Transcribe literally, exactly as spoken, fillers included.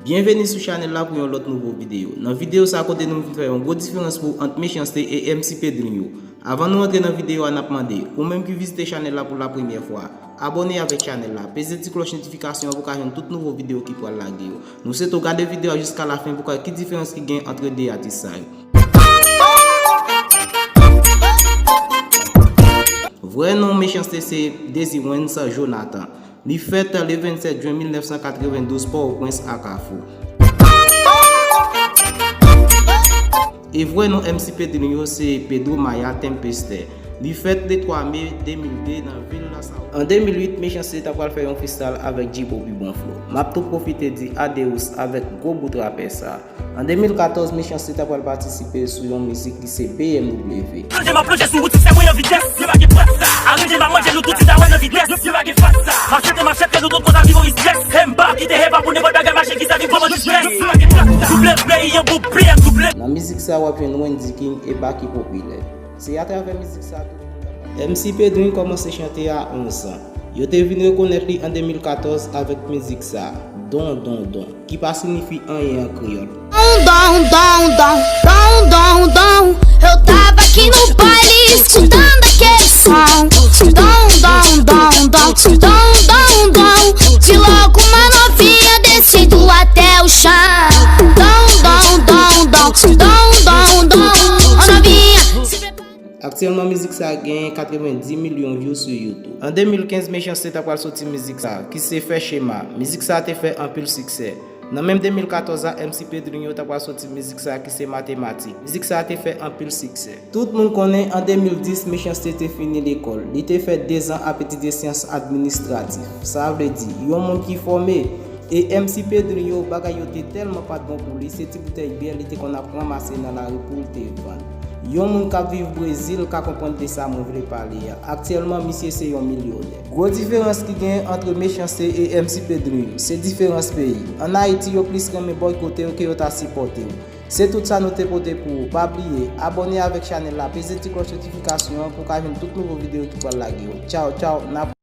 Byenveni sou chanèl la pou yon lòt nouvo videyo. Nan videyo sa kote nou vin fè yon gwo diferans pou ant Mechanste e M C Pedrinho. Avan nou antre nan videyo a, n ap mande, ou menm ki vizite chanèl la pou la premyè fwa, abòne avèk chanèl la, peze ti klòch notifikasyon an pou ka jwenn tout nouvo videyo ki pral lage yo. Nou swete w gade videyo a jiska lafen pou ka ki diferans ki gen ant de atis sa yo. Vrè non Mechanste se Desiwens Jonathan. Li fèt le vennsèt jen mil nèf san katrevendouz, Pòtoprens, a Kafou. E vrè non M C Pedrinho se Pedro Maia Tempeste. Li fèt le twa me de mil de nan vil Nassau. An de mil uit, Mechanste ta pral fè yon freestyle avèk Djibo Pi Bon Flow. M ap tou pwofite di adeus avèk gwo bout rapè sa. An de mil katòz, Mechanste ta pral patisipe sou yon mizik ki se B M W. Plonje m ap plonje sou wout siksè mwen an vitès. Yo pa gen plas sa. Aranje m ap manje nou tout ti sa wè nan vitès. Yo pa gen fas sa. Machete machete nou tout konn sa viv yon strès. M pa kite hip hop pou nenpòt bagay mache ki sa viv kòman distrès. Yo pa gen plas sa. Double play, yon bon play ak double. Nan mizik sa w ap jwenn Wendy King e Baky Popilè. Se atravè mizik sa tou. M C Pedrinho kòmanse chante a onz an. Yo te vin rekonèt li an de mil katòz avèk mizik sa, Don Don Don, ki pa siyifi anyen an kreyòl. Dom, dom, dom, dom, dom, dom, dom. Eu tava aqui no baile escutando aquele som. Dom, dom, dom, dom, dom, dom, dom. De logo uma novinha descendo até o chão. Dom, dom, dom, dom, dom, dom, dom. Ô novinha, se prepara. Aktyèlman, mizik sa a gen katrevenndis milyon view sou YouTube. An de mil kenz, Mechanste ta pral soti mizik sa a, ki se Fè Chema. Mizik sa a te fè anpil siksè. Nan menm de mil katòz la, M C Pedrinho ta pral soti mizik sa a, ki se Matematik. Mizik sa a te fè anpil siksè. Tout moun konnen an de mil dis, Mechanste te fini lekòl. Li te fè dezan ap etidye syans administratif. Sa vle di, yon moun ki fòme. E M C Pedrinho, bagay yo te tèlman pa t bon pou li, se ti boutèy byè li te konn ap ranmase nan lari pou l te vann. Yon moun k ap viv Brezil ka konprann de sa mwen vle pale a. Aktyèlman, misye se yon milyonè. Gwo diferans ki genyen ant Mechanste e M C Pedrinho, se diferans peyi. Ann Ayiti, yo plis renmen bòykote w ke yo ta sipòte w. Se tout sa nou te pote pou ou. Pa bliye, abòne avèk chanèl la, peze ti klòch notifikasyon an pou w ka jwenn tout nouvo videyo ki pral lage yo. Tchaw, tchaw, n ap